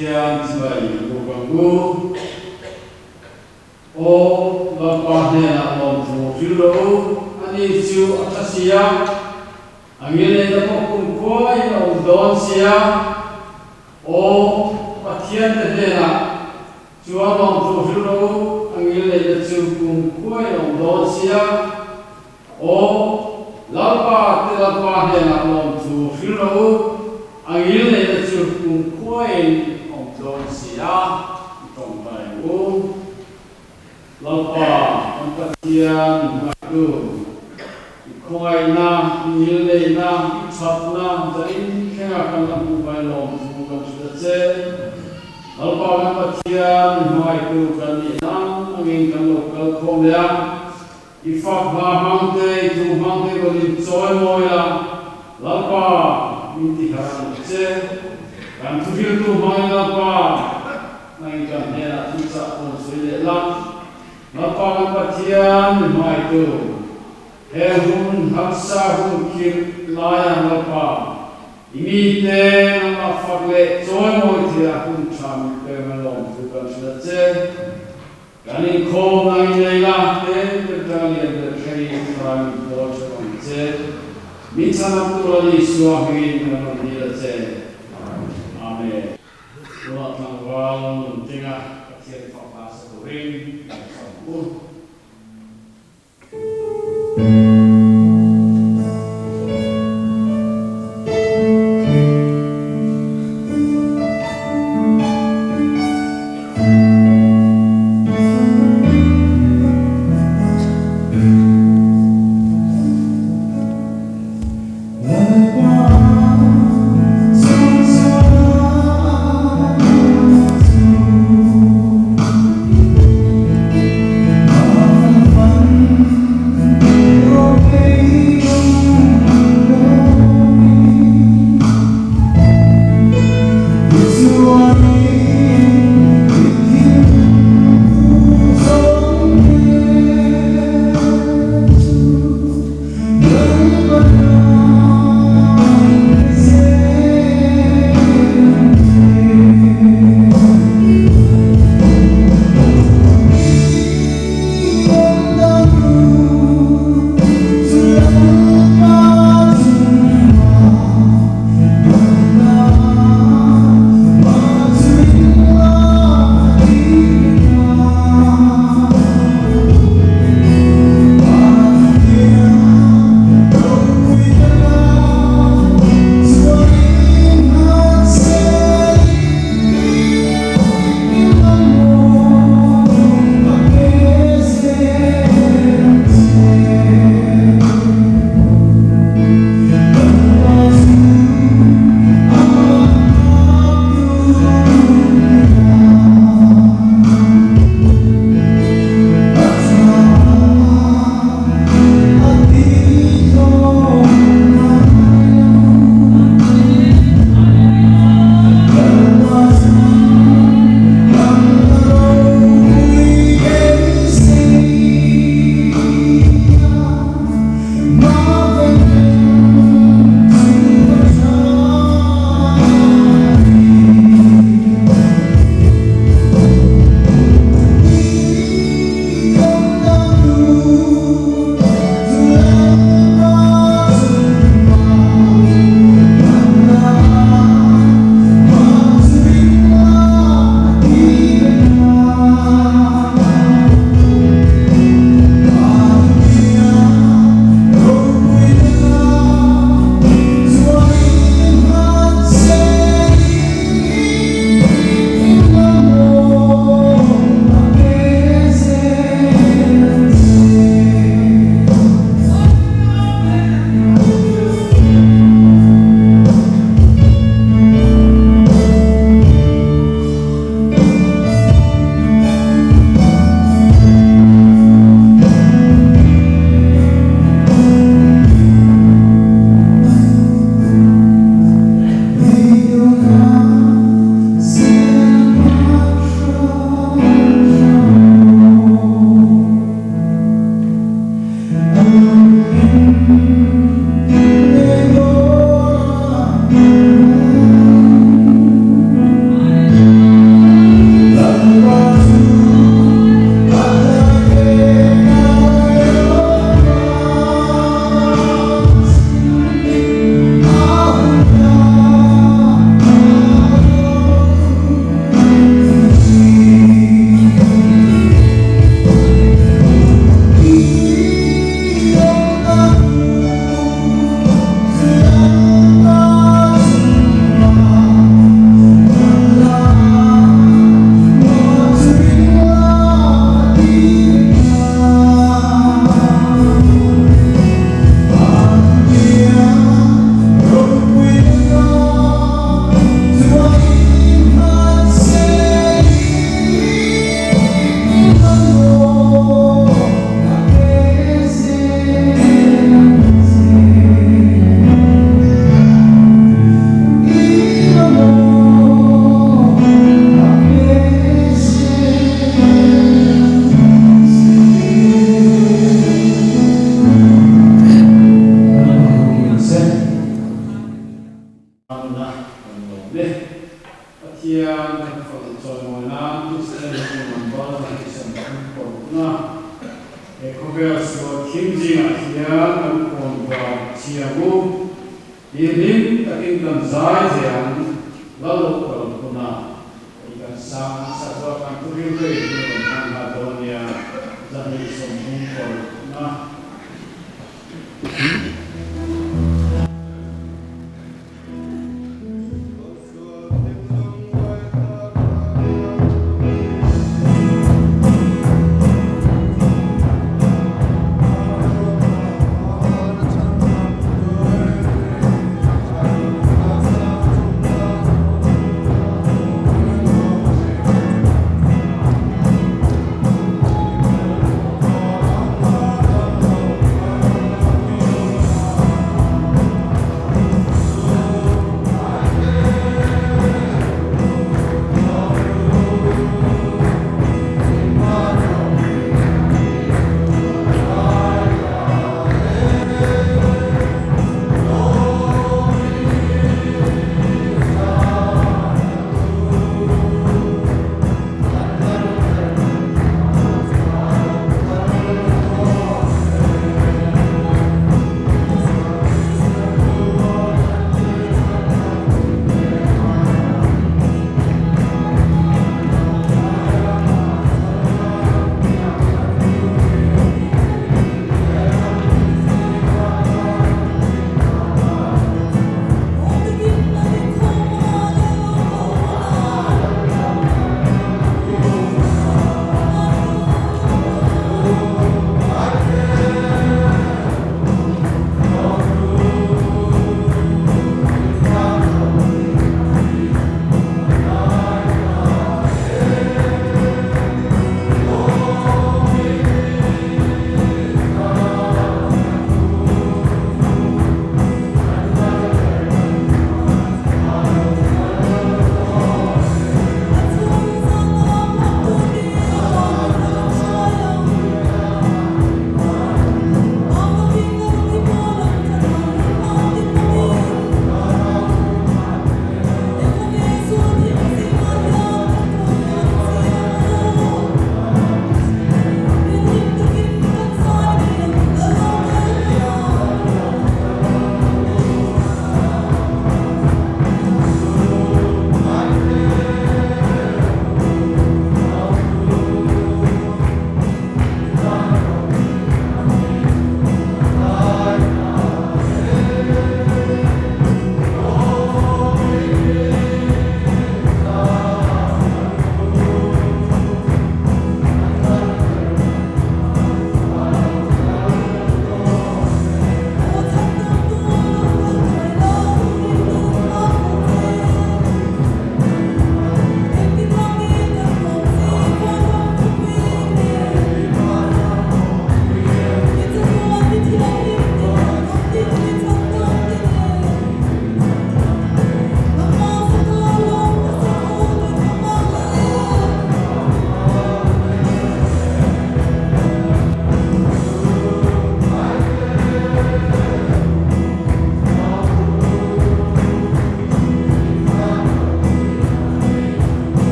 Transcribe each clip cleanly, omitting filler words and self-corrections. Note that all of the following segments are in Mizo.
Pathian chibai buk ang u. Aw, Lalpa hnenah lawmthu hril rawh u, ani chu a tha sia, a ngilneihna pawh kumkhuain a awm dawn sia. Aw, Pathiante hnenah chuan lawmthu hril rawh u, a ngilneihna chu kumkhuain a awm dawn sia. Aw, Lalpa te Lalpa hnenah lawmthu hril rawh u, a ngilneihna chu kumkhuain a awm dawn si a, i tawngtai ang u. Lalpa, kan Pathian hmaitu, i khawngaihna, i ngilneihna, i thatna zanin thlenga kan la hmuh mai lawmthu kan hrilh a che. Lalpa kan Pathian hmaitu kan nih nan angin kan lo kal khawm leh a. I fak hla hmang te, i thu hmang te rawn in chawi mawi la, Lalpa, min ti harh ang che. Kan thuhriltu hmangin Lalpa, nangin kan hnenah thu chah rawn sawi leh la. Lalpa kan Pathian mi hmaitu, he hun harsa hun khirh laia Lalpa, i mite nangmah fak leh chawi mawi theia hun tha min pem a lawmthu kan hrilh a che. Kan inkhawm nangin nei la, te ber tanga lian ber thlengin Thlarau min pawl ṭheuh ang che. Min chhan awm tur a ni, Isua hmingin kan rawn dil a che. Amen. Tunah tlangval nun tenga Pathian fak hla sa turin kan sawm u. Lalpa. Kan lawm e. Pathian kan fak chawimawi nan Kristian hi number 36 na he khawvel sual thim zingah hian kan kawn var chiang u. Ti hlim takin kan zai ve ang lalo kal hunah i kan sang an sak zawk ang thu rilru hi rawn hmang nghal dawn nia 236 na.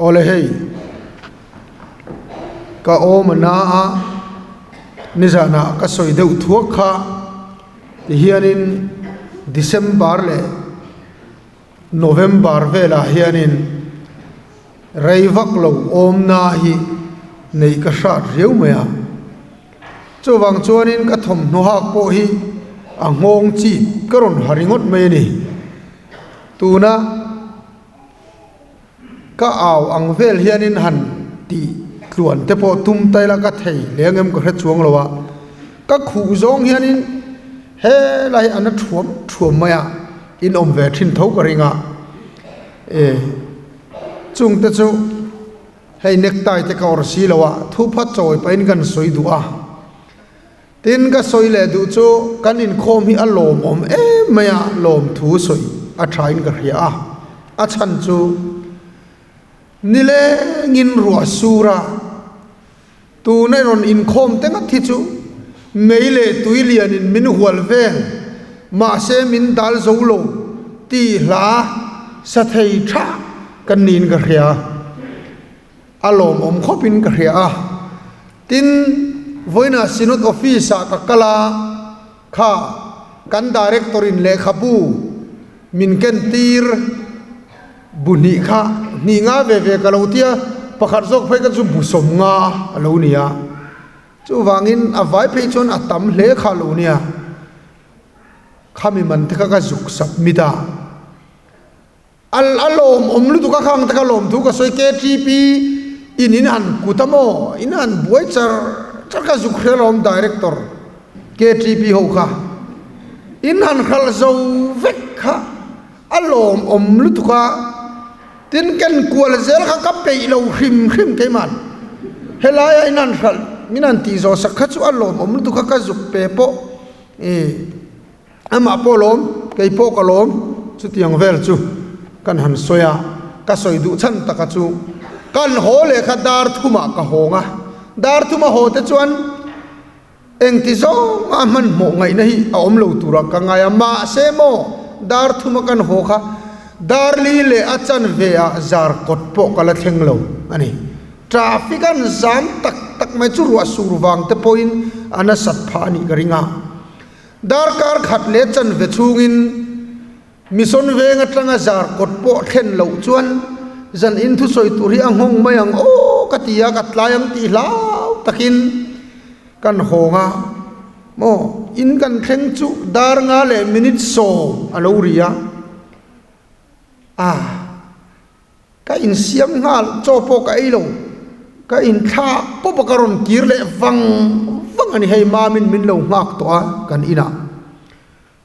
Awle hei, ka awm a na a, nizanah ka sawi deuh thuak kha tihianin December leh November velah hianin rei vak lo awmna hi neih ka hrat riau mai a. Chuvang chuanin ka thawmhnaw hak pawh hi a nghawng chi ka rawn ha ringawt mai a ni. Tuna ka au ang vel hianin han tih tluan te pawh tum ta ila ka thei leh ang em ka hre chuang lo a, ka khuh zawng hianin helai hi an a thuam thuam mai a, in awm ve thin tho ka ring a, e chungte chu. Hei necktie te ka awrh si lo a, thu phat chawi pahin kan sawi duh a. Tin, ka sawi leh duh chu kan inkhawm hi a lawmawm em mai a, lawmthu sawi a thain ka hria a. A chhan chu nilengin ruah sur a, tuna rawn inkhawm te ngat hi chu mei leh tui lianin min hual vel, mahse min dal zo lo tih hla sa thei tha Kan niin ka hria a, a lawmawm khawpin ka hria a. Tin, vawiinah Synod Office-ah ka kal a, kha kan Director-in lehkhabu min kentir bu hnih kha hnih nga ve ve ka lo ti a, pakhat zawk phei kha chu bu sawm nga a lo ni a. Chuvangin a vai phei chuan a tam hle kha a lo nia. Khami man te kha ka zuk submit a. A a lawm awm lutuk a khang te kha lawm thu ka sawi KTP in in han kut a maw in han buai char char ka zuk hria lawm director KTP ho kha in han hralh zo vek kha a lawm awm lutuk a tin ken kual zel kha ka peih lo hrim hrim keimah helai a in han hralh min han tih zawh sak kha chu a lawm awm lutuk a ka zuk pe pawh ih. Amah pawh lawm, kei pawh ka lawm, chutiang vel chu kan han sawi a, ka sawi duh chhan taka chu kan haw leh kha dar thumah ka hawng a, dar thuma haw te chuan engti zawng a hmanhmawh ngaihna hi a awm lo turah ka ngai a, mahse maw dar thuma kan haw kha dar li leh a chanve ah zar kawt pawh ka la thleng lo a ni. Traffic an zam tak tak mai chu ruah sur vang te pawhin a nasat phah a nih ka ring a. Darkar khat leh chanve chhungin Mission veng atanga zar kawt pawh thlen loh chuan zan in thusawi tur hi a nghawng mai ang aw ka ti a, ka tlai ang tih hlau takin kan hawng a, maw in kan thleng chu dar nga leh minute 10 a lo ri a, ah. Ka insiam nghal, chaw pawh ka ei lo, ka inthlak pawp a ka rawn kir leh vang vang a ni, hei Mamin min lo nghak tawh a kan inah.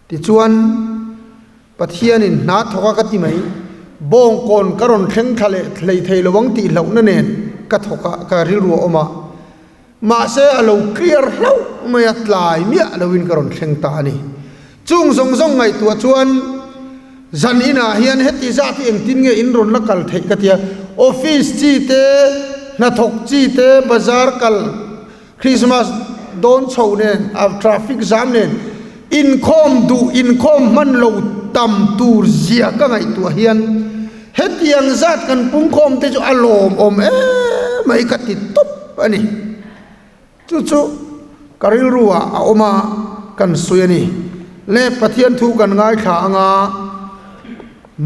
Tichuan Pathianin hna thawk a ka ti mai, bawngkawn ka rawn thleng thla leh hlei thei lo ang tih hlauhna nen ka thawk a, ka rilru a awm a, mahse a lo clear hlauh mai a, tlai miah loin ka rawn thleng ta a ni. Chung zawng zawng ngaihtuah chuan zan inah hian heti zat hi engtin nge in rawn la kal theih ka tia, office chi te, hnathawk chi te, bazar kal, Christmas dawn chho nen, a traffic jam nen, inkhawm duh, inkhawm hman lo tam tur zia ka ngaihtuah hian hetiang zat kan pungkhawm te chu a lawmawm em mai ka ti tawp a ni. Chu chu ka rilru ah a awm a, kan sawi a ni. Le Pathian thu kan ngaithla anga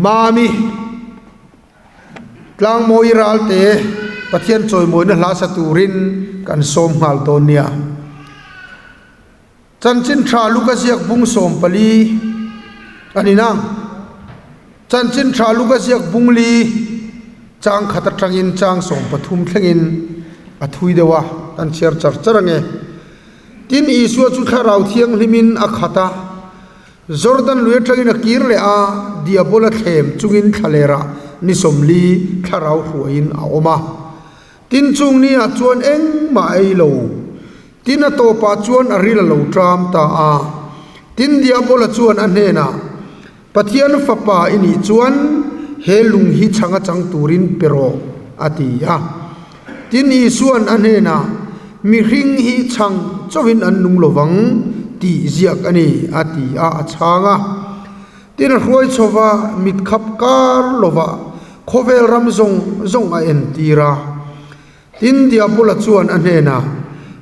Mami Tlangmawi Ralte Pathian chawimawina hla sa turin kan sawm nghal dawn nia. Chanchin tha Luka ziak bung 14 a ni nang. Chanchin tha Luka ziak bung li chang khat atangin chang 13 thlengin a thui deuh a, kan chhiar char char ange. Tin Isua chu thlarau thianghlimin a khat a, Jordan lui atangin a kir leh a, Diabola thlem chungin thlalerah ni 40 thlarau hruaiin a awm a. Tin chung ni ah chuan engmah a ei lo. Tin a tawpah chuan a ril a lo ṭam ta a. Tin Diabola chuan a hnenah, Pathian fapa i nih chuan he lung hi chhang a chang turin pe rawh, a ti a. Tin Isua'n a hnenah, Mihring hi chhang chauhin an nung lovang tih ziak a ni, a ti a, a chhang a. Tin a hruai chho va, mitkhap kar lovah. Khawvel ram zawng zawng a entir a. Tin, Diabola chuan a hnenah,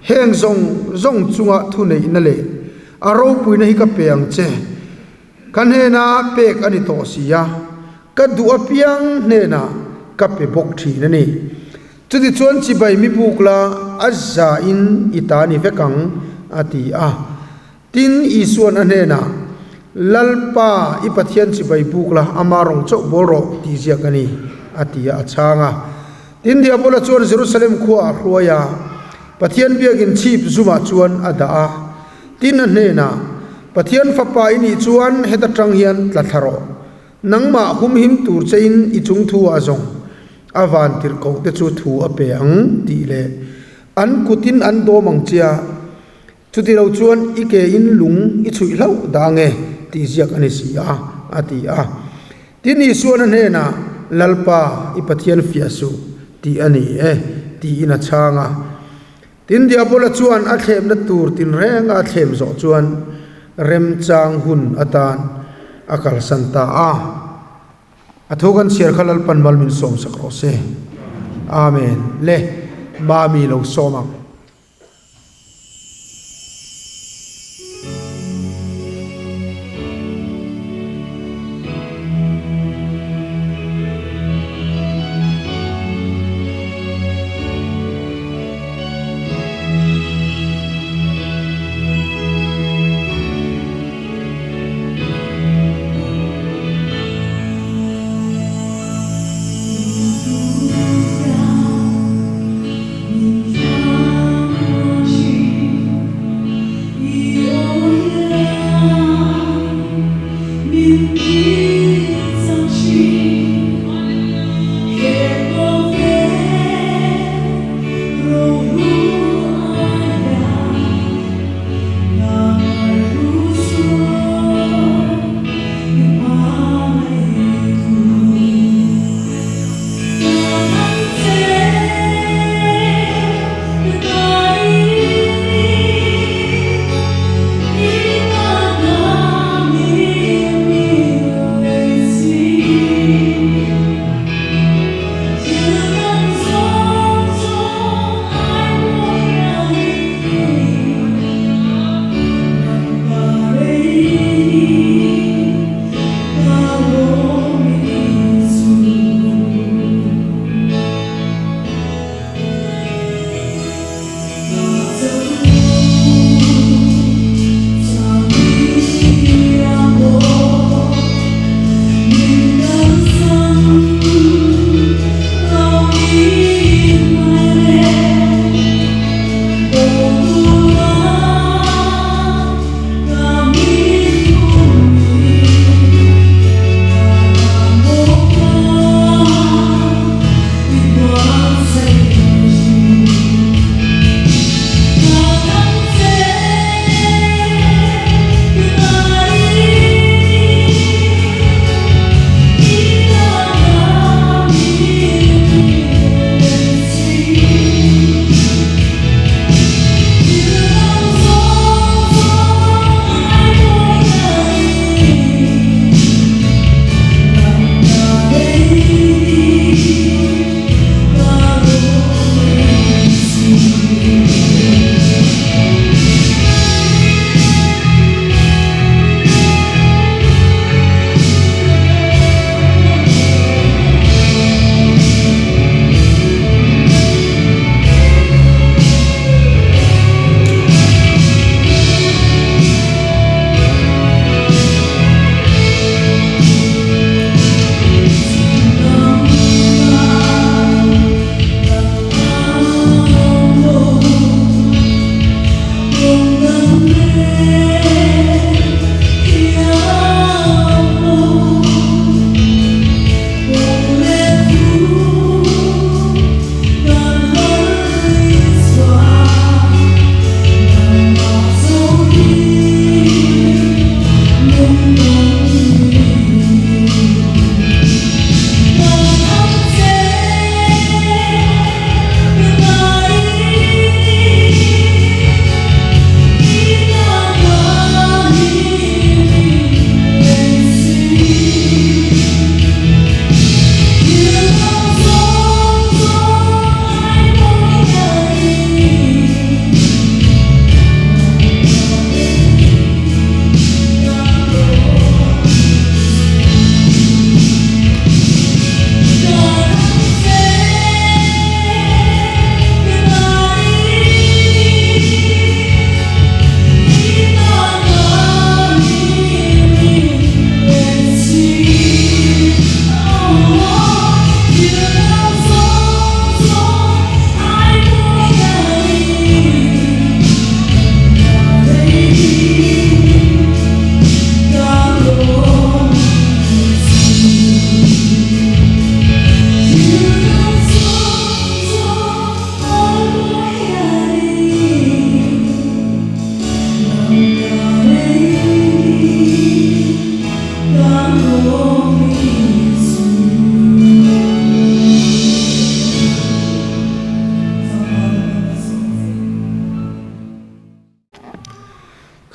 Heng zawng zawng chunga thuneihna leh a ropuina hi ka pe ang che. Ka hnena pek a ni tawh si a, ka duh apiang hnenah ka pe bawk thin a ni. Chutichuan chibai mi buk la, a zain i ta ni vek ang, a ti a. Tin, Isua'n a hnenah, Lalpa, i Pathian chibai buk la, ama rawng chauh bawl rawh, tih ziak a ni, a ti a, a chhang a. Tin, Diabola chuan Jerusalem khuaah a hruai a, Pathian biakin chhip zumah chuan a dah a. Tin, a hnenah, Pathian Fapa i nih chuan heta tang hian tla thla rawh. Nangmah humhim tur chein i chung thu ah zawng a van tirhkoh te chu thu a pe ang, tih leh an kutin an dawm ang che a. Chuti lo chuan i ke in lung i chhuih hlauh dah ange tih ziak a ni si a, a ti a. Tin Isuan a hnenah, Lalpa, i Pathian fiah suh, tih a ni e, tiin a chhang a. Tin Diabola chuan a thlemna tur tinrenga a thlem zawh chuan remchang hun atan a kalsan ta a. A thu kan chhiar kha Lalpan mal min sawmsak rawh se. Amen. Le, Mami lo sawm ang.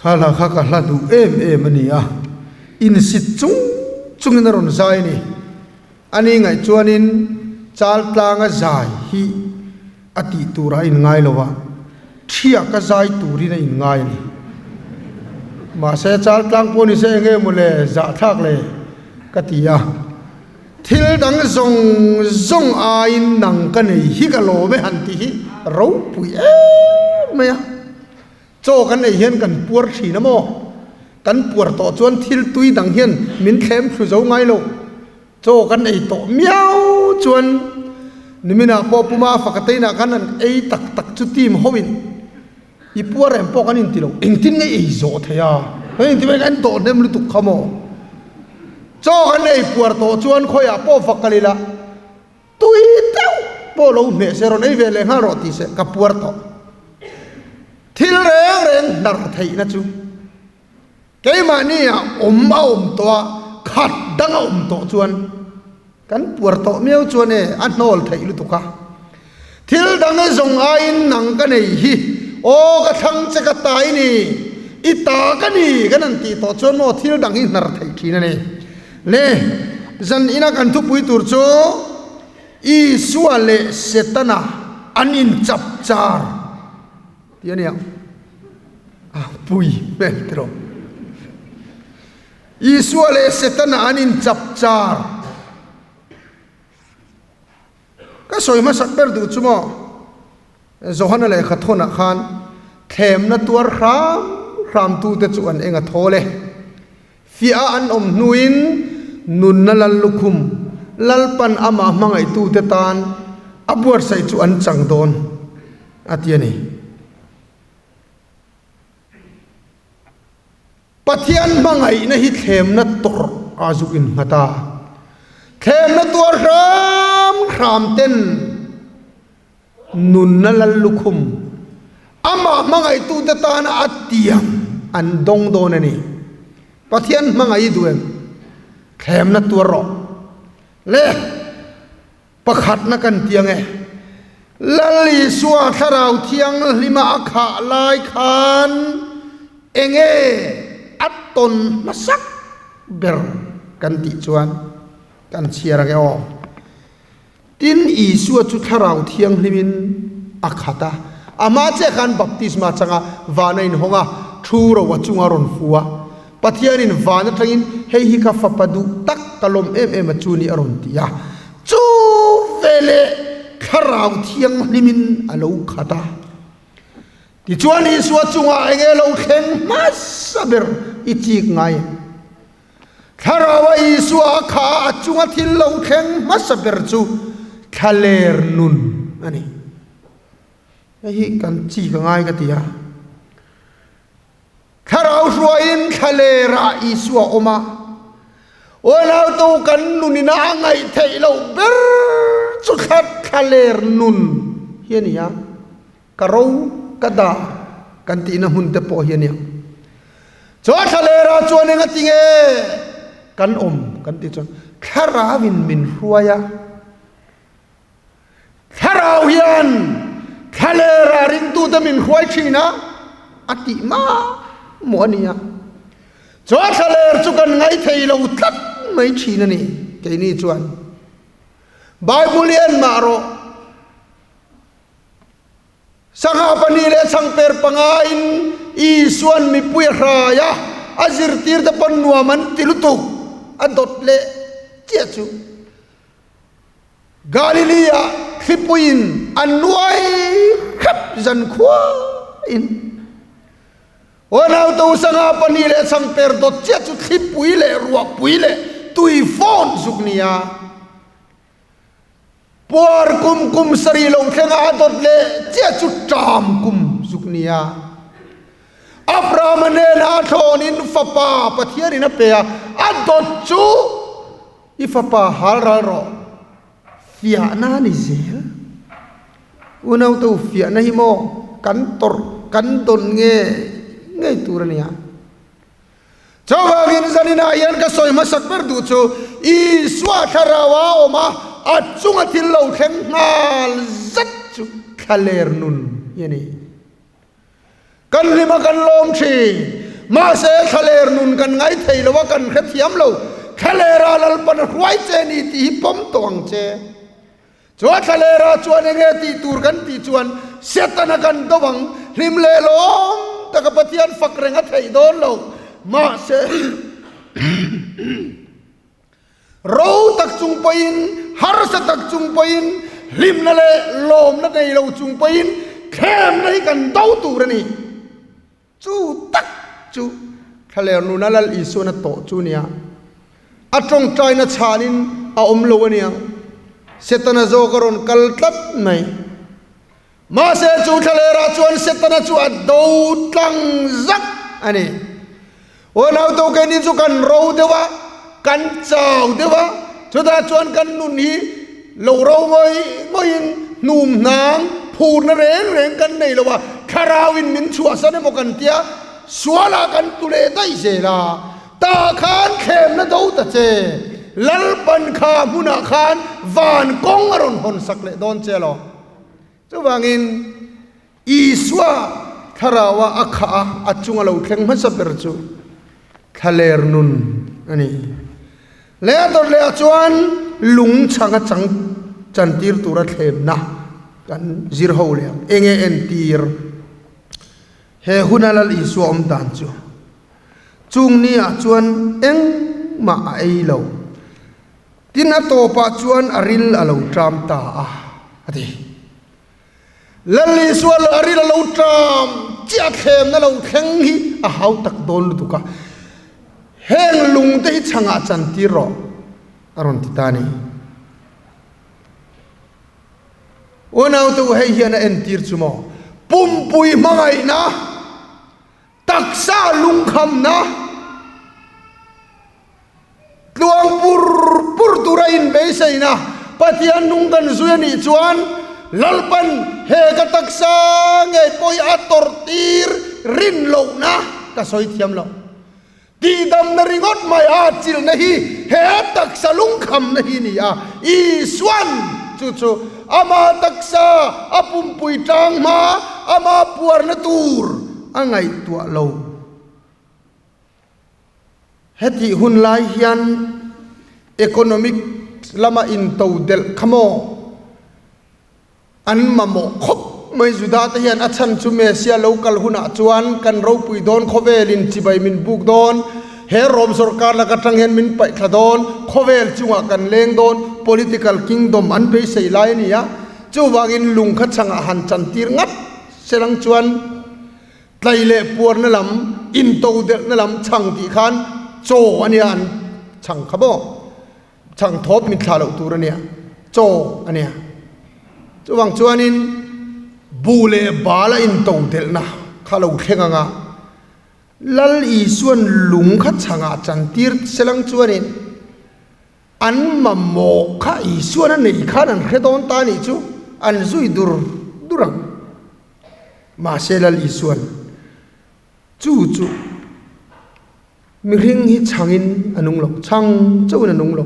Kha hla kha ka hla duh em em a ni a, insit chung chungin a rawn zai a ni. Ani ngaih chuanin Chaltlanga zai hi a tih turah a inngai lo a, thiaka zai turin a inngai a ni. Mahse Chaltlang pawh ni se enge maw le zahthlak le ka ti a. Thil dang zawng zawng aiin nang ka nei hi ka lawm e han tih hi ropui em mai a. Chaw kan ei hian kan puar thin a maw? Kan puar tawh chuan thil tui dang hian min thlem thlu zo ngai lo. Chaw kan ei tawh miau chuan niminah pawh Puma Fakateinah khan an ei tak tak chu team hoin i puar em pawh kan inti lo. Engtin nge ei zawh thei a? Kan inti mai kan tawh hnem lutuk kha maw? Chaw kan ei puar tawh chuan khawiah pawh fak kal ila. Tui deuh pawh lo hmeh se rawn ei ve leh nghal rawh tih se ka puar tawh. Thil reng reng hnar theihna chu keimahni ah awm a awm tawh a, khat dang a awm tawh chuan kan puar tawh miau chuan e a hnawl theih lutuk a. Thil dang e zawng aiin nang ka nei hi aw ka thlang che ka ta i ni, i ta ka ni kan han tih tawh chuan maw thil dang hi hnar theih thin a ni. Le, zan ina kan thupui tur chu Isua leh Setana an inchap char tih a nia. A pui hmel tiraw. Isua leh Setana an inchap char. Ka sawi hmasak ber duh chu maw? Johana lehkha thawnah khan thlemna tuar hram hramtute chu an eng a thawl e. Fiah a an awm hnuin nunna lal lukhum Lalpan amah hmangaihtute tan a buatsaih chu an chang dawn a ti a ni. Pathian hmangaihna hi thlemna tawrh a zuk innghat a, thlemna tuar hram hram ten nunna lal lukhum amah hmangaihtute tana a tiam an dawng dawn a ni. Pathian hmangaih i duh em? Thlemna tuar rawh. Le! Pakhatna kan ti ang e. Lal Isua Thlarau Thianghlima a khah lai khan enge a tawn hmasak ber kan tih chuan kan chhiar ang e aw. Tin, Isua chu Thlarau Thianghlimin a khat a, amah chiah khan baptisma changa van a inhawng a, thu ro a chunga rawn fu a. Pathianin van atangin hei hi ka fapa duh tak ka lawm em em a chu ni a rawn ti a. Chu veleh Thlarau Thianghlimin a lo khat a. Tichuan Isua chungah enge lo thleng hmasa ber i chik ngai em? Thlaraua Isua a kha a, a chunga thil lo thleng hmasa ber chu thlaler nun a ni. Hei hi kan chik a ngai ka ti a. Thlarau hruaiin thlalerah Isua a awm a, Unautu kan nunina a ngaih theih loh ber chu thla thlaler nun hi a ni a, ka ro ka dah kan tihna hmun te pawh hi a nia. Chuan thlalerah chuan eng a ti nge kan awm kan tih chuan thlarauin min hruai a. Thlarau hian thlalera ringtute min hruai thin a, a tih mamawh a ni a. Chuan thlaler chu kan ngaithei lo tlat mai thin a ni, keini chuan. Bible hi en mah rawh. Sangha pahnih leh chhangper pangain Isua'n mipui a hrai a, a zirtirte pawn nuam an ti lutuk, a dawt leh chiah chu. Galilee-ah thlipuiin a nuai hrep zankhuain Uanautu sangha pahnih leh chhangper dawt chiah chu thlipui leh ruahpui leh tui fawn zuk nia. Puar kum kum sarih lo thlenga a dawt leh chiah chu ṭam kum zuk nia. Abrahama hnenah a thlawnin fapa Pathianin a pe a, a dawt chu I fapa hal ral rawh, fiahna a ni zel. Unaute u fiahna hi maw kan tawrh, kan dawn nge ngei tur a nia. Chuvangin zaninah hian ka sawi hmasak ber duh chu Isua thlarau a awm a, a chunga thil lo thleng nghal zet chu thlaler nun hi a ni. Kan hlima kan lawm thin. Mahse, thlaler nun kan ngai thei lo a, kan hrethiam lo. Thlalera Lalpan a hruai che ni tih hi pawm tawh ang che. Chua thlalera chuan enge tih tur kan tih chuan Setana kan do ang, hlim leh lawm taka Pathian fak reng a theih dawn lo. Mahse. Ro tak chung pawhin, harsa tak chung pawhin, hlimna leh lawmna nei lo chung pawhin thlemna hi kan do tur a ni. Chu tak chu thlaler nuna Lal Isuan a tawh chu nia. A tawngtaina chhanin a awm lo a niang. Setana zawk a rawn kal tlat mai. Mahse chu thlalerah chuan Setana chu a do tlang zak a ni. Unau to keini chu kan ro deuh a, kan chau deuh a, chutah chuan kan nun hi lo ro ngawih ngawihin hnum hnang phurna reng reng kan nei lo a, thlarauin min chhuahsan emaw kan tia, sualah kan tu leh daih zel a, tah khan thlemna do ta che, Lalpan kha hmunah khan van kawng a rawn hawnsak leh dawn che alawm. Chuvangin Isua thlaraua a khah a, a chunga lo thleng hmasa ber chu thlaler nun a ni. Leh a dawt lehah chuan lung chhanga chang chantir tura thlemna kan zir ho leh ang. Enge entir? He huna Lal Isua awm dan chu chung niah chuan engmah a ei lo. Tin a tawpah chuan a ril a lo ṭam ta a, a ti. Lal Isua a ril a lo ṭam chiah a thlemna lo thleng hi a hau tak dawn lutuk a, heng lungte hi chhangah chantir rawh, a rawn ti ta a ni. Unaute u hei hian a entir chu maw? Pumpui hmangaihna! Taksa lungkhamna tluang pur pur tura inbeiseina Pathian nung kan zui a nih chuan Lalpan he ka taksa ngei pawh hi a tawrh tir rin lohna ka sawi thiam lo. Tihdamna ringawt mai a chilhna hi he taksa lungkhamna hi a ni a, Isuan chu chu ama taksa a pumpui tang hma ama puarna tur a ngaihtuah lo. Hetih hun lai hian economic lama intodelh kha maw? An mamawh khawp mai Juda te hian a chhan chu Messia lo kal hunah chuan kan ropui dawn khawvelin chibai min buk dawn, he Rom sorkar lak atang hian min paih thla dawn, khawvel chungah kan leng dawn, political kingdom an beisei lai a ni a, chuvangin lung kha chhangah han chantir ngat selang chuan tlai leh puarna lam, intodelhna lam chhang tih khan chaw a nia an chhang kha maw. Chhang thawp min thlah loh tur a nia, chaw a nia. Chuvang chuanin bu leh bal a into delhna kha lo thleng ang a, Lal Isuan lung kha chhangah chantir selang chuanin an mamawh kha Isuan a nei khan an hre dawn ta nih chu an zui dur dur ang. Mahse Lal Isuan chu chu. Mihring hi chhangin a nung lo, chhang chauhin a nung lo,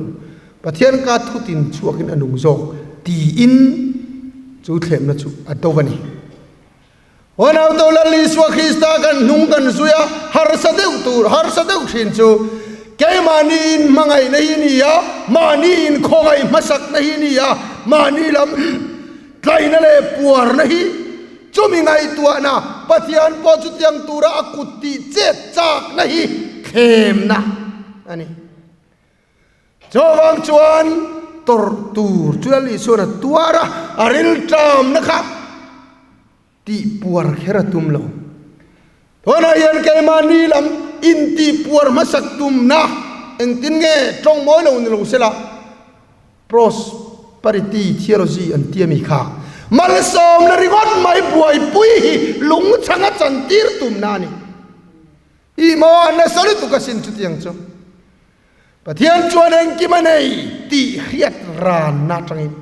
Pathian ka thutin chhuakin a nung zawk tiin chu thlemna chu a do a ni. Huanau to Lal Isua Krista kan hnung kan zui a, harsa deuh tur, harsa deuh thin chu keimahni in hmangaihna hi ni a, mahni in khawngaih hmasakna hi ni a, mahni lam tlaina leh puarna hi Chumi ngaihtuahna, Pathian pawh chutiang tura a kut tih chet chakna hi thlemna a ni. Chuvang chuan tawrh tur chu Lal Isuan a tuar a, a rilṭamna kha tihpuar kher a tum lo. Tunah hian keimahni lam intihpuar hmasak tumna engtin nge tawng mawi lo ni lo sela, Prosperity theology an ti a mi kha malsawmna ringawt mai buaipui hi lungchhang a chantir tumna a ni. Ih maw a nasa lutuk asin chutiang chu. Pathian chuan engkim a nei tih hriat ranna atangin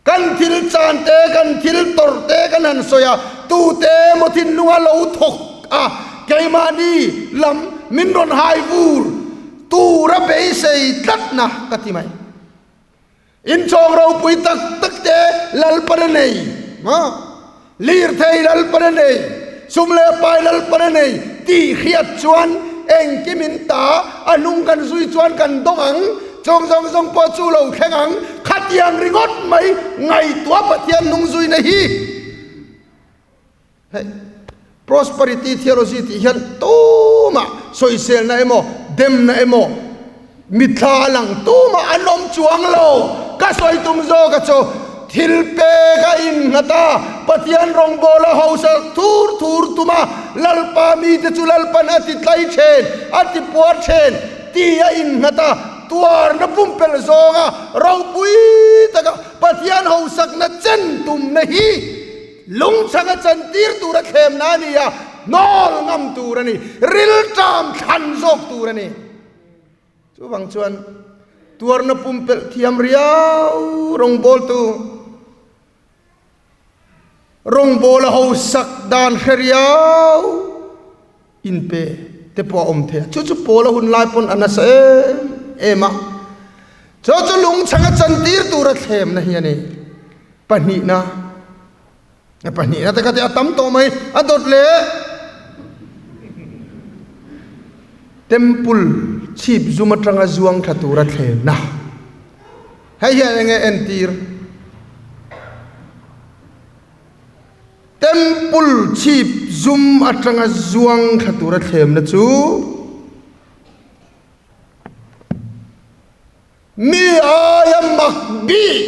kan thil chan te, kan thil tawrh te kan han sawi a, tute emaw thinlunga lo thawk a, keimahni lam min rawn hai vur tura beisei tlatna ka ti mai. Inchhawng ropui tak tak te Lalpan a nei, lirthei Lalpan a nei, sum leh pai Lalpan a nei. tih hriat chuan engkim in ta a hnung kan zui chuan kan dawng ang, chung zawng zawng pawh chu lo thleng ang, khatiang ringawt mai ngaihtuah Pathian hnung zuina hi hei prosperity theology tih hian tumah sawiselna emaw demna emaw Mitthla a lang tumah an awm chuang lo. Ka sawi tum zawk a chu thil pek a innghat a, Pathian rawngbawl a hausa thur thur tum a, Lalpa mite chu Lalpan a ti tlai then, a ti puar then tih a innghat a, tuarna pumpelh zawnga ropui taka Pathian hausakna chen tumna hi lungchhang a chantir tura thlemna a ni a, hnawl ngam tur a ni, rilṭam thlan zawk tur a ni. Chuvang chuan tuarna pumpelh thiam riau rawngbawltu, rawngbawl a hausak dan hre riau inpe te pawh a awm thei a. Chu chu Paula hun lai pawn a nasa em em a. Chu chu lungchhang a chantir tura thlemna hi a ni. Pahnihna. A pahnihna te kha te a tam tawh mai a dawt leh temple chhip zum atanga zuang thla tura thlenna hei hian enge entir temple chhip zum atanga zuang thla tura thlemna chu Mi aia mak bik,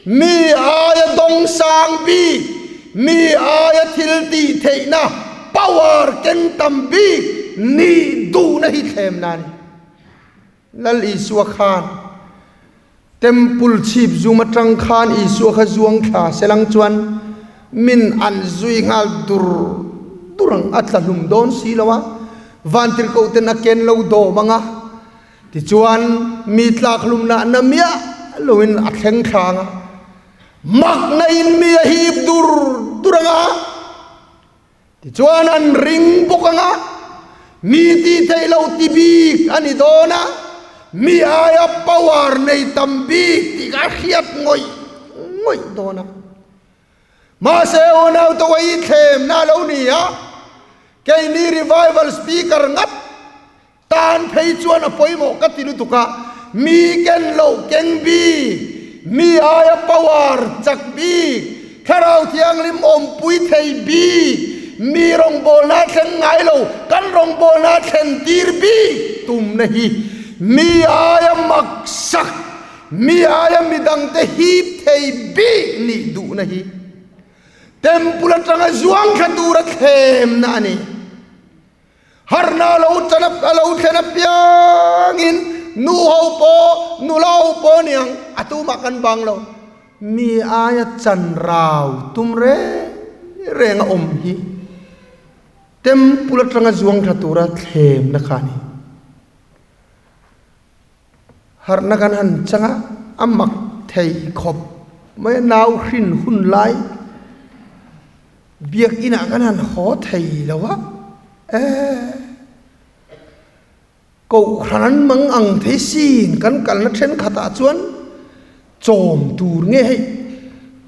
mi aia dawngsang bik, mi aia thil tih theihna, power, keng tam bik nih duhna hi thlemna a ni. Lal Isua khan Temple chhip zum atang khan Isua kha zuang thla selang chuan min an zui nghal dur dur ang, a tla hlum dawn si lo a, vantirhkoh ten a ken lo dawm ang a. Tichuan, mi tlakhlumna na miah loin a thleng thlang a, makna in mi a hip dur dur ang a, tichuan an ring bawk ang a, mi tih theih loh ti bik a ni dawn a, mi aia power nei tam bik tih kha a hriat ngawih ngawih dawn a. Mahse, unau tawai thlemna a lo ni a, keini revival speaker ngat Tan phei chuan a pawimawh ka ti lutuk a, mi ken loh keng bik, mi aia power chak bik, thlarau thianghlim awmpui thei bik, mi rawngbawlna thleng ngai lo kan rawngbawlna thlen tir bik tumna hi mi aia maksak, mi aia midangte hip thei bik nih duhna hi Temple atanga zuang thla tura thlemna a ni. Harna a lo tan a lo thlen apiangin nu ho pawh nula ho pawh a ni ang, a tumah kan bang lo. Mi aia chan rau tum reng reng a awm hi temple atanga zuang tha tura thlemna kha a ni. Harhna kan han chang a, a mak thei khawp mai a, nau hrin hun lai biakinah kan han haw thei lo a, eh kohhran an mang ang thei sin kan kalna thenkhatah chuan chawm tur nge hei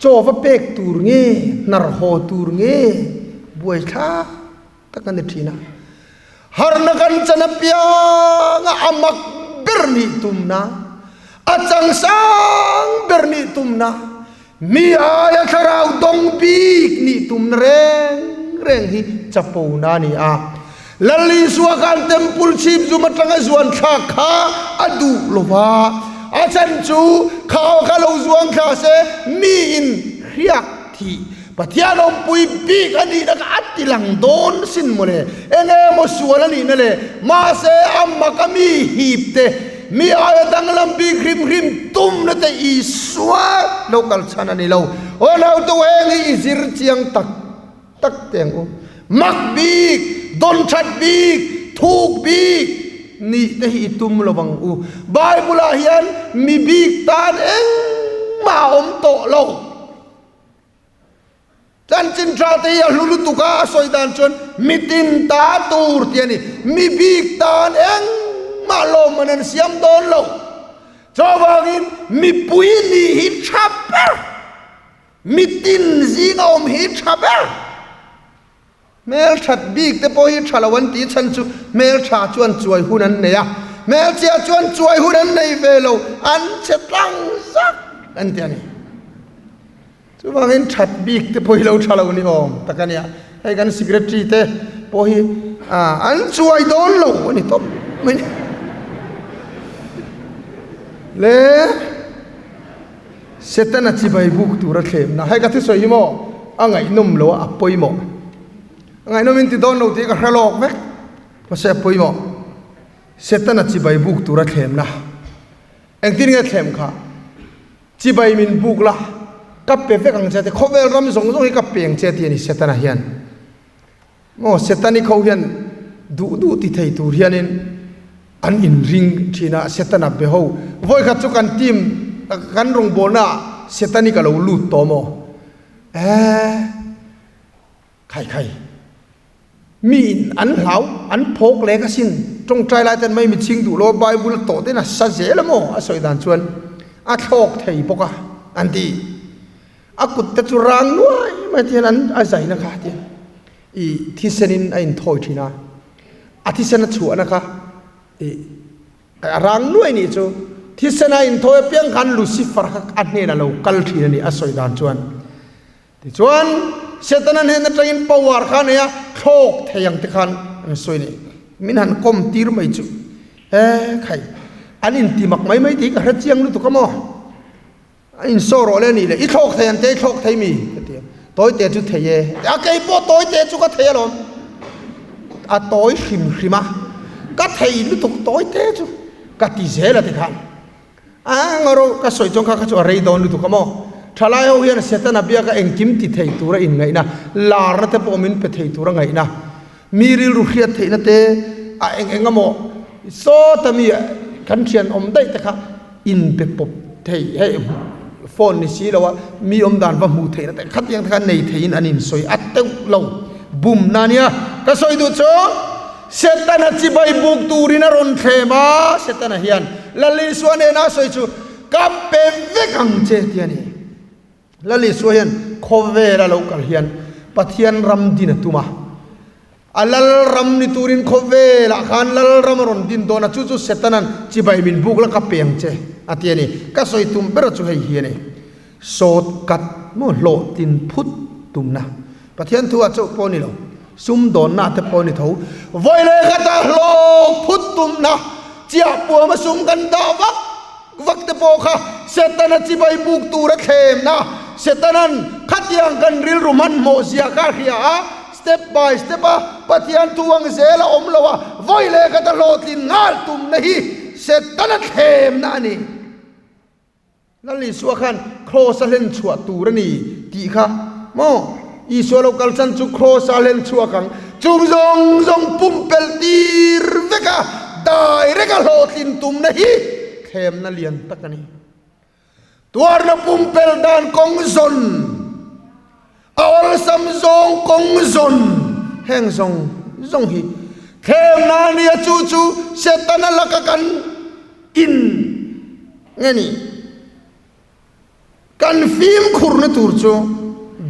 chaw va pek tur nge hnar haw tur nge buaithlak tak a ni thin a. Harna kan chan apianga a mak ber nih tumna, a chang sang ber nih tumna, mi aia thlarau dawng bik nih tumna reng reng hi chapona a ni a. Lal Isua khan temple chhip zum atanga zuan thlak kha a duh lo va, a chhan chu khau kha lo zuang thla se miin hriak thih Pathian awmpui bik a nihna kha a ti lang dawn sin mawle, eng emaw sual a nihna le, mahse a mak a mi hip te, mi aia danglam bik hrim hrim tumna te Isua lo kal chhan a ni lo. Aw naute u heng hi i zir chiang tak tak teh ang u. Mak bik, dawn that bik, thuk bik nih te hi i tum lo ang u. Bible ah hian mi bik tan engmah a awm tawh lo. Chanchin tha te hi a hlu lutuk a, a sawi dan chuan mitin ta tur tih a ni. Mi bik tan engmah lawmman an siam dawn lo. Chuvangin mipui nih hi tha ber, mitin zinga awm hi tha ber. Hmelthat bik te pawh hi tha lo an tih chhan chu hmeltha chuan chuai hun an nei a, hmelchhia chuan chuai hun an nei ve lo, an chhe tlang zak an ti a ni. Chuvangin that bik te pawh hi lo tha lo ni awm tak a nia. Hei kan secretary te pawh hi an chuai dawn lo a ni tawp mai ni. Le Setana chibai buk tura thlemna hei ka thusawi hi maw a ngaihnawm lo a a pawimawh. A ngaihnawm in ti dawn lo tih ka hre lawk vek mahse a pawimawh. Setana chibai buk tura thlemna engtin nge thlem kha? Chibai min buk la, ka pe vek ang che ti, khawvel ram zawng zawng hi ka pe ang che ti a ni Setana hian. Maw Setani kho hian duh duh ti thei tur hianin an inring thin a, Setana be ho. Vawi khat chu kan team kan rawngbawlna ah Setani ka lo lut tawh maw? Eeh khai khai. Mi in an hlau, an phawk lek asin. Tawngtai lai ten mai mi chhing duh lo Bible tawh ten a sa zel a maw? A sawi dan chuan a thlawk thei bawk a an ti. A kut te chu rang nuai mai te hian an a zaina kha tiang i thisen in a inthawi thin a, a thisen a chhuahna kha i A rang nuai nih chu thisen a inthawi apiang khan Lucifer kha a hnenah lo kal thin a ni a sawi dan chuan. Tichuan Setana hnen atangin power kha a nei a, thlawk thei ang te khan an sawi ni. Min han kawm tir mai chu e khai an inti mak mai mai tih ka hre chiang lutuk a maw. A insawh rawh le nih le i thlawk thei ang te i thlawk thei mi ka ti a, tawite chu thei e a kei pawh tawite chu ka thei alawm a tawi hrim hrim a ka thei lutuk tawite chu ka ti zel a tikhan a ngawrh ka sawi chuan kha kha chu a rei dawn lutuk a maw thalai ho hian Setana biaka engkim ti thei tura inngaihna larna te pawh min pe thei tura ngaihna mi rilru hriat theihna te a eng eng emaw sawta mi kan thian awm daih te kha inpe pawp thei hei phone ni si lo a mi awm dan va hmuh theihna te khatiang te kha nei theiin an insawi a teuh lo bum na nia ka sawi duh chu Setana chibai buk turin a rawn thlem a Setana hian Lal Isua nena a sawi chu ka pe vek ang che ti a ni. Lal Isua hian khawvela lo kal hian Pathian ram din a tum a, a lal ram ni turin khawvelah khan lal ram a rawn din dawn a, chu chu Setanan chibai min buk la ka pe ang che a ti a ni. Ka sawi tum ber chu hei hi a ni, sawt kat maw hlawhtlin phut tumna Pathian thu ah chauh pawh a ni lo, sumdawnna te pawh a ni tho. Vawi leh khatah hlawk phut tumna chiah puama sum kan dah vak vak te pawh kha Setana chibai buk tur a thlemna, Setanan khatiang kan rilru hmanhmawh zia kha a hria a, step by step a Pathian thu ang zel a awm lo a, vawi leh khat a hlawhtlin nghal tumna hi Setana thlemna a ni. Lal Isua khan Kraws a hlen chhuah tur a ni tih kha maw? Isua lo kal chan chu Kraws a hlen chhuak ang. Chung zawng zawng pumpelh tir vek a, direct a hlawhtlin tumna hi thlemna lian tak a ni. Tuarna pumpelh dan kawng zawn, a awlsam zawng kawng zawn heng zawng zawng hi thlemna a nia chu chu Setana laka kan in nge ni? Kan fimkhurna tur chu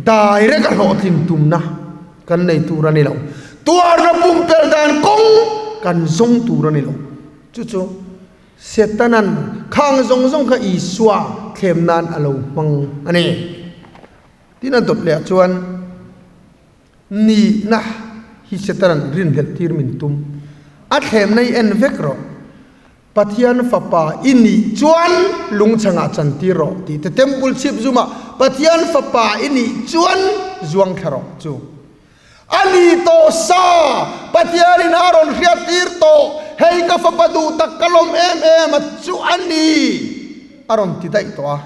direct a hlawhtlin tumna kan nei tur a ni lo. Tuarna pumpelh dan kawng kan zawng tur a ni lo. Chu chu Setanan khang zawng zawng kha Isua thlem nan a lo hmang a ni. Tin a dawt leh ah chuan nihna hi Setanan rinhlelh tir min tum. A thlemna hi en vek rawh. Pathian Fapa i nih chuan lungchhangah chantir rawh tih te Temple chhip zumah Pathian Fapa i nih chuan zuang thla rawh chu a ni tawh sa Pathianin a rawn hriattir tawh hei ka fapa duh tak ka lawm em em a chu a ni a rawn ti daih tawh a.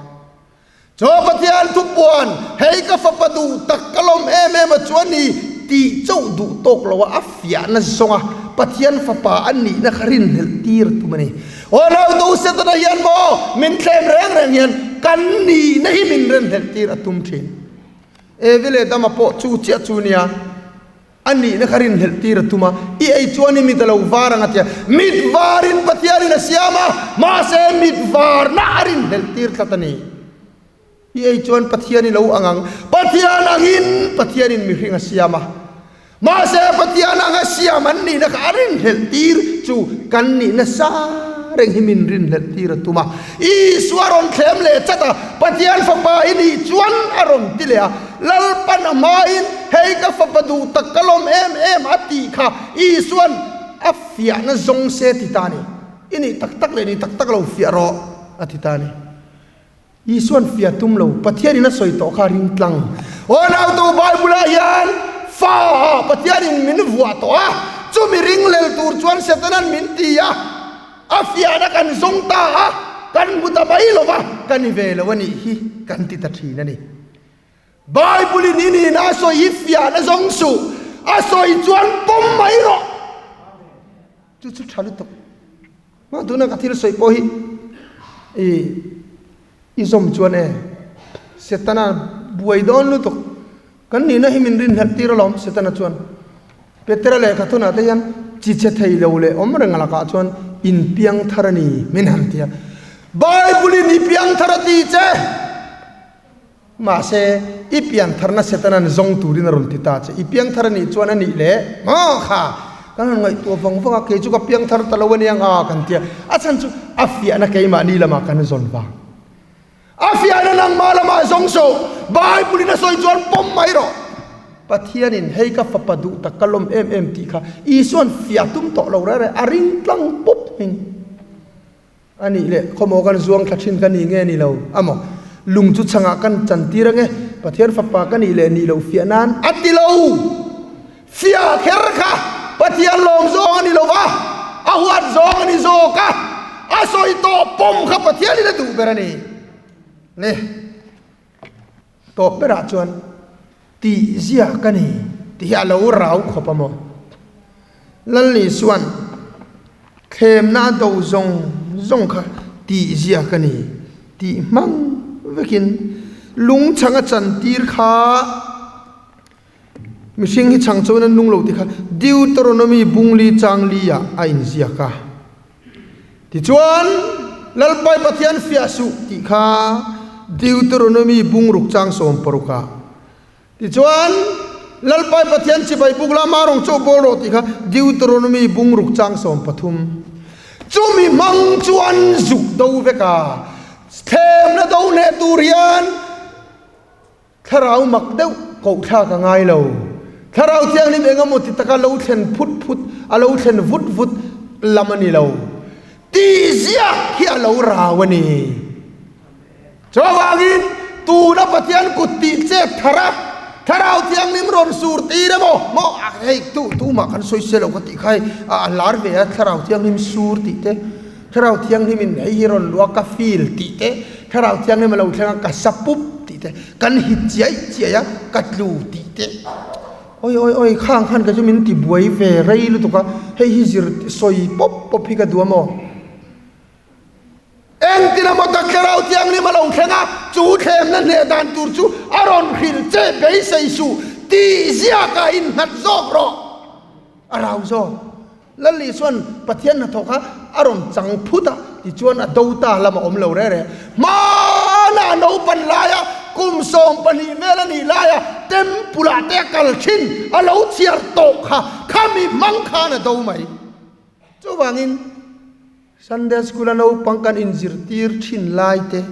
Chaw Pathian thupuan, Hei ka fapa duh tak ka lawm em em a chu a ni tih chauh duh tawk lo a, a fiahna zawnga Pathian fapa a nihna kha rinhlelh tir a tum a ni. Aw Nautu Setana hian maw min thlem reng reng hian kan nihna hi min rinhlelh tir a tum thin. Evi leh Dama pawh chu chiah chu nia. A nihna kha rinhlelh tir a tum a, i ei chuan i mit a lo var ang a ti a, mit varin Pathianin a siam a, mahse mit varna a rinhlelh tir tlat a ni. I ei chuan Pathian i lo ang ang, Pathian angin Pathianin mihring a siam a. Mahse Pathian anga siam an nihna kha a rinhlelh tir chu kan nih nasa reng hi min rinhlelh tir a tum a. Isua rawn thlem leh chat a, Pathian fapa i nih chuan a rawn ti leh a. Lalpan a hmain, Hei ka fapa duh tak ka lawm em em a tih kha Isuan a fiahna zawng se ti ta a ni. I nih tak tak leh nih tak tak lo fiah rawh a ti ta a ni. Isuan fiah tum lo, Pathianin a sawi tawh kha ring tlang. Aw nautu Bible-ah hian fa ah Pathianin min vuah tawh a, chumi ringlel tur chuan Setanan min ti a, a fiahna kan zawng ta a, kan hmu ta mai lo va, ka ni ve lo a nih hi kan ti ta thin a ni. Bible-in i nihna a sawi hi fiahna zawng suh, a sawi chuan pawm mai rawh. Chu chu tha lutuk. Hma tuna ka thil sawi pawh hi i i zawm chuan e Setana buai dawn lutuk. Kan nihna hi min rinhlelh tir alawm Setana chuan. Petera lehkha thunah te hian chi che thei lo leh awm reng lakah chuan in piang thar a ni min han ti a. Bible in i piang thar a ti che. Mahse, i piantharna Setanan zawng turin a rawn ti ta che. I piangthar a nih chuan a nih leh maw kha? Kan han ngaihtuah vang vang a, kei chu ka piangthar ta lo a nia nga kan ti a. A chhan chu a fiahna keimahni lamah kan zawn vang. A fiahna nangmah lamah zawng suh. Bible-in a sawi chuan pawm mai rawh. Pathianin hei ka fapa duh tak ka lawm em em tih kha Isua'n fiah tum tawh lo rere a ring tlang pup hming. A nih leh, khawmaw kan zuang thla thin ka ni nge ni lo a maw? Lung chu chhangah kan chan tir ange, Pathian fapa ka nih leh nih loh fiah nan a ti lo. Fiah kher kha Pathian lawm zawng a ni lo va, a huat zawng a ni zawk a, a sawi tawh pawm kha Pathianin a duh ber a ni. Le. Tawp berah chuan tih zia ka ni tih hi a lo rau khawp a maw? Lal Isua'n thlemna a do zawng zawng kha tih zia ka ni tih hmang vekin lungchhang a chantir kha mihring hi chhang chuan an nung lo tih kha Deuteronomy bungli changli ah a inziak a. Tichuan, Lalpai Pathian fiah suh tih kha Deuteronomy bungruk chang 16 ah. Tichuan, Lalpai Pathian chibai buk la ma rawng chauh bawl rawh tih kha Deuteronomy bungruk chang 13. Chumi hmang chuan zuk do vek a, thlemna do hneh tur hian Thlarau mak deuh koh thlak a ngai lo. Thlarau Thianghlim eng emaw ti taka lo thlen phut phut, a lo thlen vut vut lam a ni lo. Tih ziak hi a lo rau a ni. Chuvangin tuna Pathian kut tih chet thar a, Thlarau Thianghlim rawn sur tir emaw, maw hei tu tumah kan sawi se lo ka tih kha hei a lar ve a, Thlarau Thianghlim sur tih te, Thlarau Thianghlimin hei hi rawn luah ka feel tih te, Thlarau Thianghlim a lo thleng a ka sa pup tih te, kan hit chiai chiai a ka tlu tih te. Oi oi oi khang khan ka chu min ti buai ve rei lutuk a, hei hi zir sawi pawp pawp hi ka duh a maw? Engtin emaw tak Thlarau Thianghlim a lo thleng a, chu thlemna hneh dan tur chu a rawn hrilh che beisei suh tih ziakah innghat zawk rawh. A rau zawk. Lalli chuan Pathian hnathawk kha a rawn chang phut a, tichuan a do ta lam a awm lo reh reh. Hmana a naupan laia kum 12 vel a nih laia temple ah te a kal thin a lo chhiar tawh kha khami hmang khan a do mai. Chuvangin Sunday school a naupang kan inzirtir thin lai te,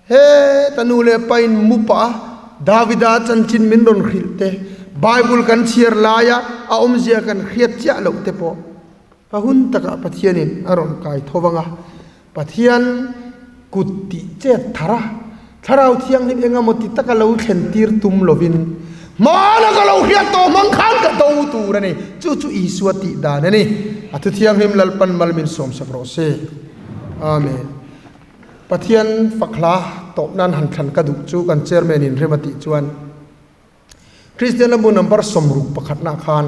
Heta nu leh pa in mu pah a, Davida chanchin min rawn hrilh te, Bible kan chhiar laia a awmzia kan hriat chiah loh te pawh a hun takah Pathianin a rawn kai tho vang a. Pathian kut tih chet thar a, Thlarau Thianghlim eng emaw ti taka lo thlen tir tum lovin, Hmana ka lo hriat tawh hmang khan ka do tur a ni. Chu chu Isua tih dan a ni. A Thuthianghlim Lalpan mal min sawmsak rawh se. Amen. Pathian fak hla tawp nan han thlan ka duh chu kan chairman in rem a tih chuan Kristian lambu number 61 nah khan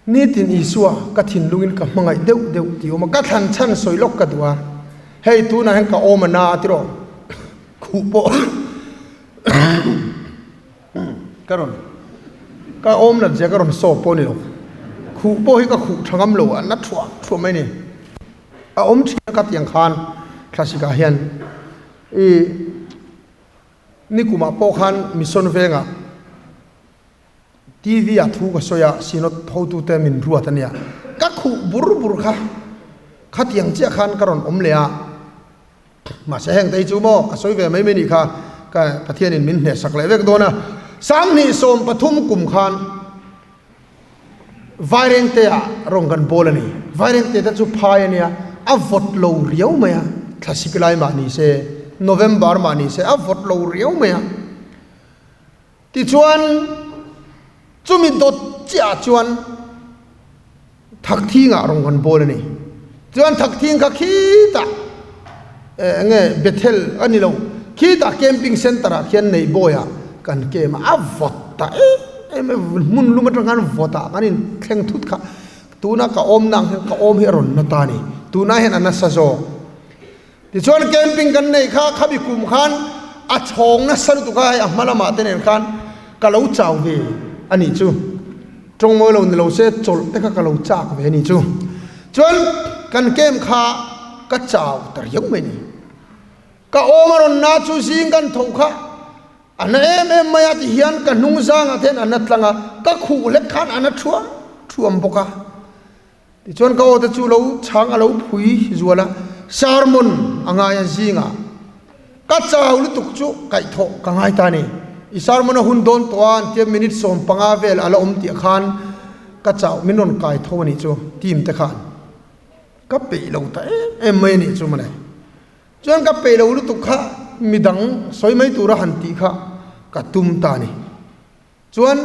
nitin Isua ka thinlungin ka hmangaih deuh deuh tih awm a, ka thlan chhan sawi lawk ka duh a, hei tunah hian ka awm a na a tiraw khuh pawh ka rawn ka awm nat zia ka rawn sawp pawh a ni lo, khuh pawh hi ka khuh tha ngam lo a na thuah thuah mai a ni. A awm thin a ka tiang khan thlasik ah hian i nikum ah pawh khan mission vengah TV ah thu ka sawi a, Synod hotute min ruat a nia. Ka khuh bur bur kha, khatiang chiah khan ka rawn awm leh a. Mahse heng te hi chu maw ka sawi ve mai mai nih kha, ka Pathianin min hnehsak leh vek dawn a. 2013 kum khan Vairengte ah rawng kan bawl a ni. Vairengte te chu phai a nia, a vawt lo riau mai a, thlasik lai mah ni se, November mah ni se a vawt lo riau mai a. Tichuan chumi dawt chiah ah chuan Thakthing ah rawng kan bawl a ni. Chuan Thakthing kha khitah eng nge Bethel a ni lo, khitah camping center ah khian Neihbawi ah kan camp a, a vawt ta em em a, hmun lum atang khan vawt ah kan in thleng thut kha tuna ka awm na ang hian ka awm hi a rawn na ta a ni, tunah hian a nasa zawk. Tichuan camping kan neih kha khami kum khan a chhawng nasa lutuk a, hei a hma lamah te nen khan ka lo chau ve a nih chu. Tawng mawi lo ni lo se chawlh te kha ka lo chak ve a nih chu. Chuan kan camp kha ka chau ta riau mai a ni. Ka awm a rawn na chu zing kan tho kha a na em em mai a ti hian ka hnung zangah te hian a na tlang a, ka khuh hlek khan a na thuam thuam bawk a. Tichuan ka aw te chu lo chhang a lo phui zual a, sermon a ngai a zingah ka chau lutuk chu kaihthawh ka ngai ta a ni. I sermon a hun dawn tawh a an tia minute 15 vel a la awm tih khan ka chau min rawn kai tho a nih chu team te khan ka peih lo ta em em mai a nih chu mawle. Chuan ka peih lo lutuk kha midang sawi mai tura han tih kha ka tum ta a ni. Chuan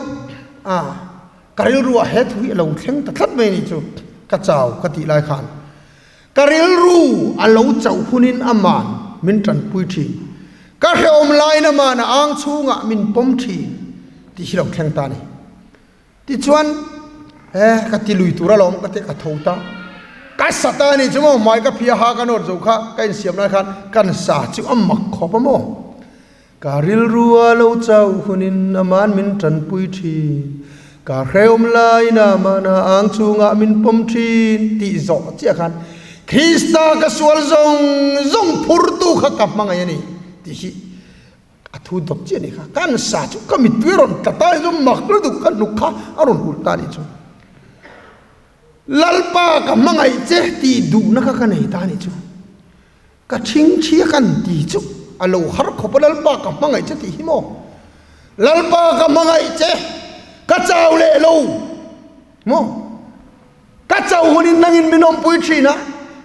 a ka rilru ah he thu hi a lo thleng ta tlat mai a nih chu, ka chau ka tih lai khan ka rilru a lo chauh hunin aman min tanpui thin, ka hrehawm laiin aman a ang chhungah min pawm thin tih hi lo thleng ta a ni. Tichuan he ka ti lui tur alawm ka ti ka tho ta, ka sa ta a nih chu maw hmai ka phia ha ka nawt zo kha ka insiam lai khan kan sa chu a mak khawp a maw. Ka rilru a lo chauh hunin aman min tanpui thin, ka hrehawm laiin aman a ang chungah min pawm thin tih zawh chiah khan Krista ka sual zawng zawng phurtu kha ka hmangaih a ni tih hi a thu dawt chiah a ni kha. Kan sa chu ka mittui a rawn tla ta a ni chu mak lutuk ka hnuk kha a rawn hulh ta a ni chu. Lalpa ka hmangaih che tih duhna kha ka nei ta a ni chu. Ka ṭhingṭhi kan ti chu a lo har khawp a, Lalpa ka hmangaih che tih hi maw? Lalpa ka hmangaih che, ka chau leh lo maw? Ka chau hunin nangin min awmpui ṭhin a,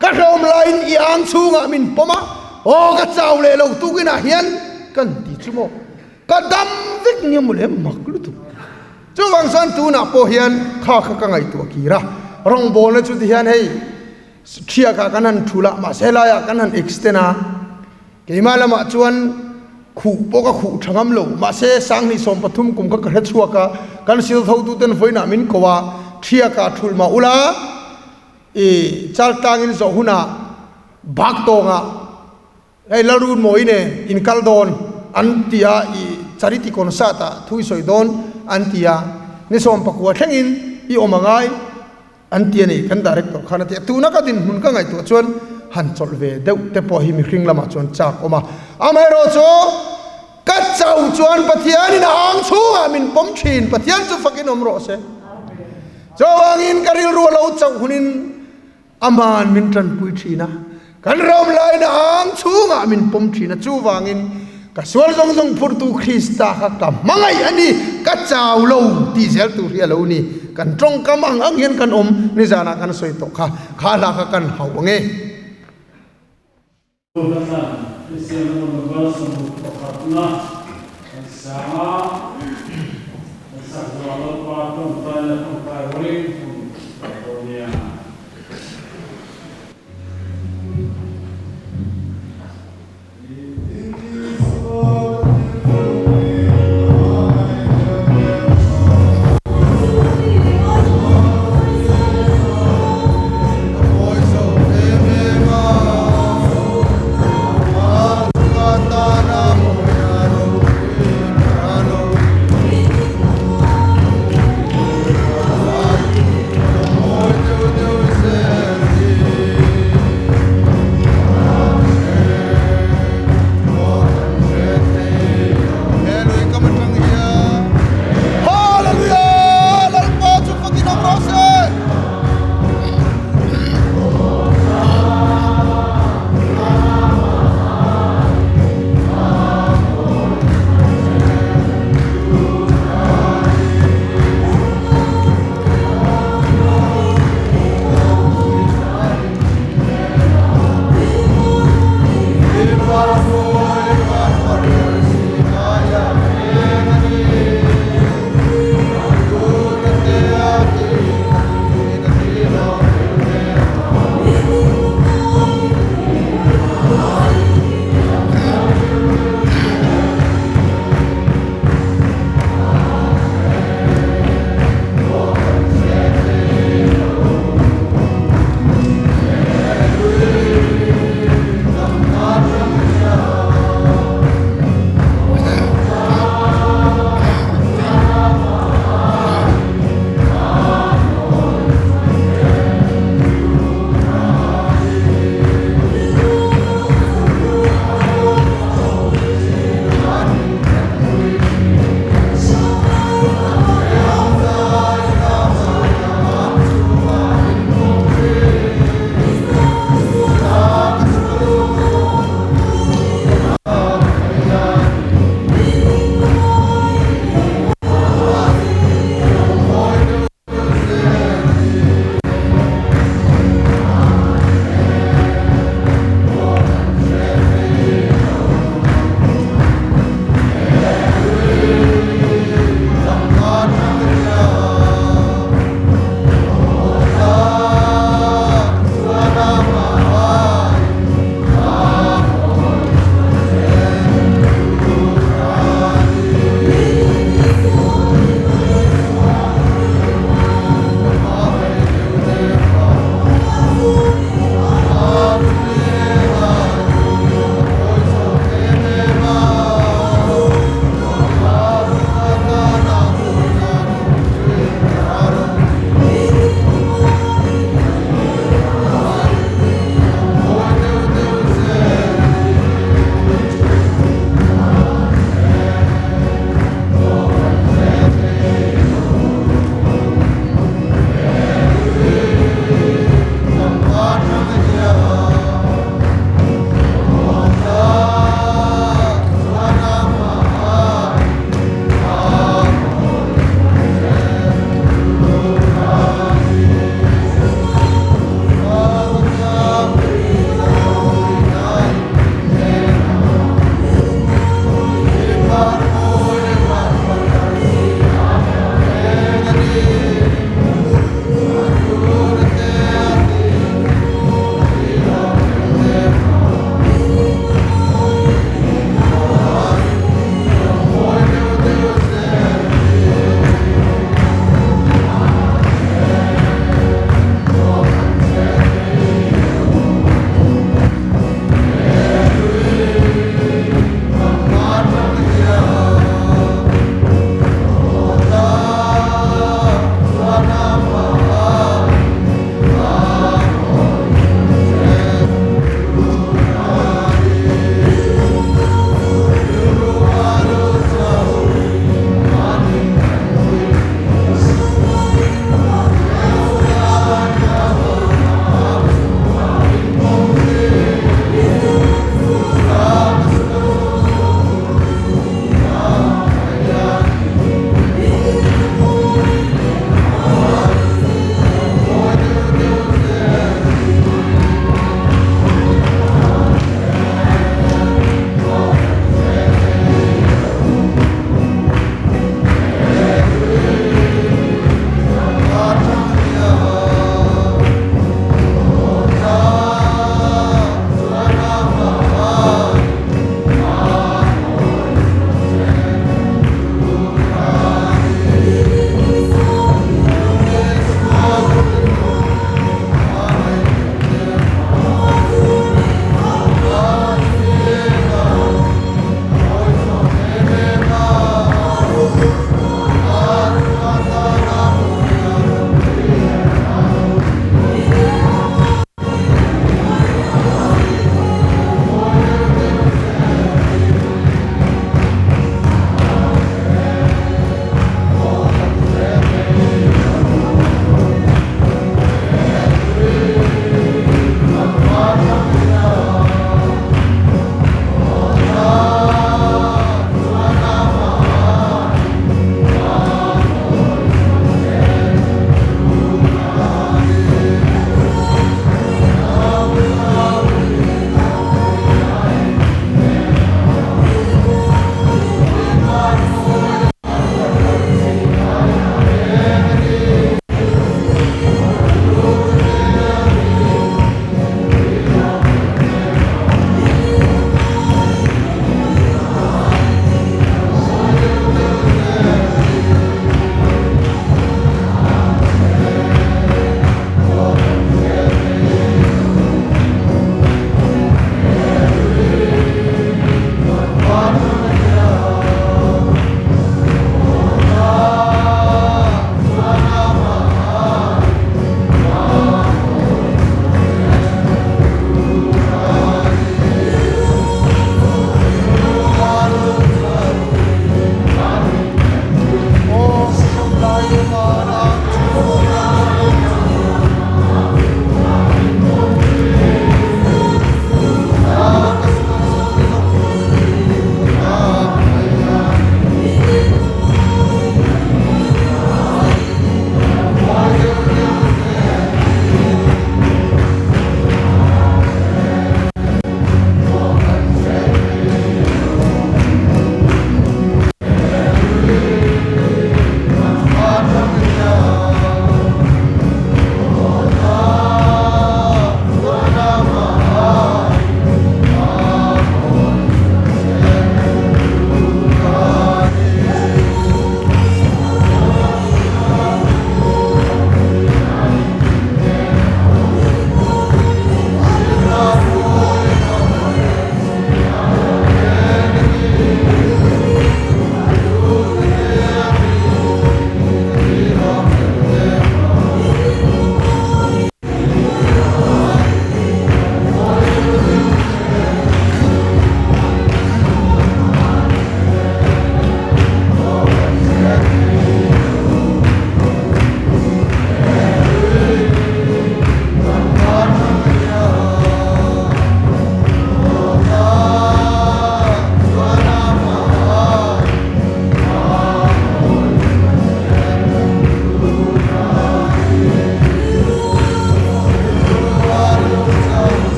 ka hrehawm laiin i ang chhungah min pawm a, aw ka chau leh lo tukinah hian kan ti chu maw? Ka dam vek nia maw le mak lutuk. Chuvang chuan tunah pawh hian kha kha ka ngaihtuah kir a, rawngbawlna chu ti hian hei, Thiak ah kan han thul a, mahse helai ah kan han extend a, keimah lamah chuan khuh pawh ka khuh tha ngam lo, mahse 2013 kum kha ka hre chhuak a, kan sil tho tu ten vawiinah min ko a, thiak ah thul mah ula i chal tlangin zawh hunah bak tawngah Hei Lalrun mawi nen in kal dawn an ti a, i charity concert ah thu i sawi dawn an ti a, ni 19 thlengin i awm a ngai an ti a ni, kan director khan a ti a. Tuna ka dinhmun ka ngaihtuah chuan han chawlh ve deuh te pawh hi mihring lamah chuan chak awm a, amaherawhchu ka chauh chuan Pathianin a ang chhungah min pawm thin, Pathian chu fakin awm rawh se. Chuvangin ka rilru a lo chauh hunin Aman min tanpui thin a, kan ram laina ang chhungah min pawm thin a, chuvangin ka sual zawng zawng phurtu Krista kha ka hmangaih a ni, ka chau lo tih zel tur hi a lo ni. Kan tawngkam ang ang hian kan awm, nizanah kan sawi tawh kha, kha hla kha kan hauh ang e. Hlatlan Kristian ram Number 61na kan sang a, kan sak zawh Lalpa tawngtaina tawngtai rualin.